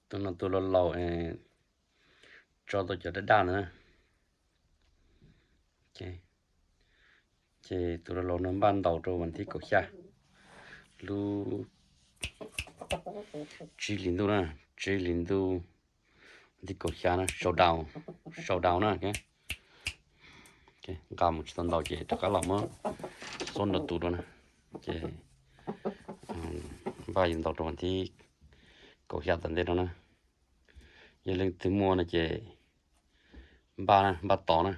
Tus no tus laus laus, tso tau cov daj daj ntawd na. Ces tus laus laus no npaj ntaus rau vas thib kaum xya lub tsib hlis ntuj na, tsib hlis ntuj vas thib kaum xya na, showdown, showdown na. Nqa mus tsis tau ntaus ces rov qab los muab xuab nrau tus rau na. Ces npaj yuav ntaus rau vas thib kaum xya tom ntej no na. Yog leej twg muaj no ces npaj, npaj tos na,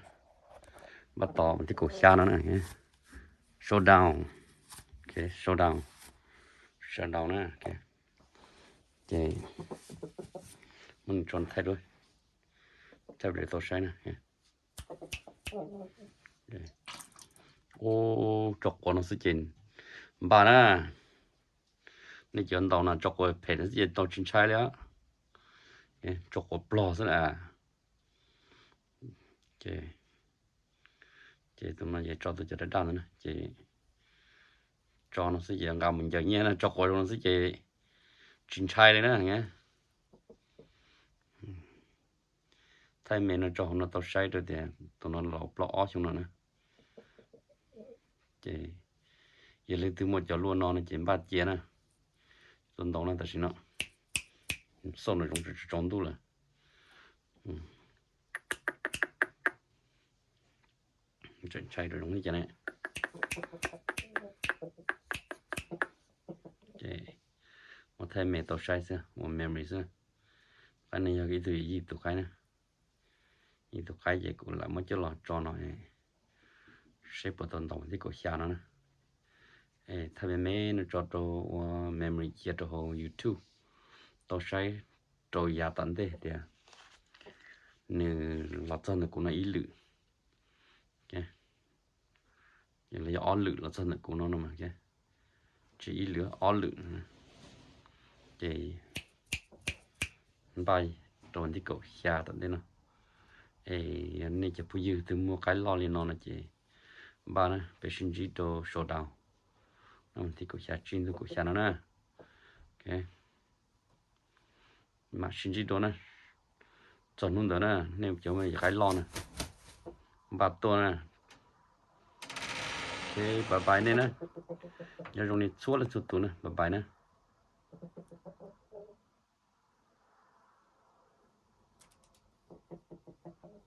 npaj tos vas thib kaum xya no na. Showdown, showdown, showdown na. Ces muab nws tso thaij, thaij tau saib na. Ub, tso quav no xwb ces npaj na. Nej cov ntaus no tso quav phem no xwb ces tau tsis ntshai li. Tso quav plog xwb na. Ces tus no ces tso tau cov daj daj ntawd na ces tso no xwb ces nqa mus ncaws nyiaj na, tso quav zoo no xwb ces tsis ntshai li na. Thaij me no tso hauv no tau saib rau tias tus no laus plaub ob xyoo no na. Ces yog leej twg muaj cov luaj no no ces npaj cia na. Tus ntaus no tam sim no xauj no zoo tsaus ntuj lawm. Tseem ntshai rau zoo li cas ne. Ces muab thaij me tau saib xwb, ua memory xwb. Qaib no yog ib tug yij tus qaib na. Yij tus qaib ces kuv lam muab coj los tso no seb puas tau ntaus vas thib kaum xya no na. Thaij me me no tso rau ua memory cia rau hauv YouTube tau saib rau yav tom ntej tias nws los txog ntawm kuv no ib lwm, los yog ob lwm los txog ntawm kuv no no mas, tsis ib lwm ob lwm. Ces npaj rau vas thib kaum xya tom ntej no. Es yog nej cov phooj ywg twg muaj qaib loj li no no ces npaj na, peb sib ntsib rau showdown vas thib kaum xya, tsib ntuj kaum xya no na. Mam sib ntsib dua na. Txog hnub ntawd na, nej cov qaib loj na, npaj tuaj na. Ok, bye bye nej na. Nyob zoo nej txhua leej txhua tus na, bye bye na.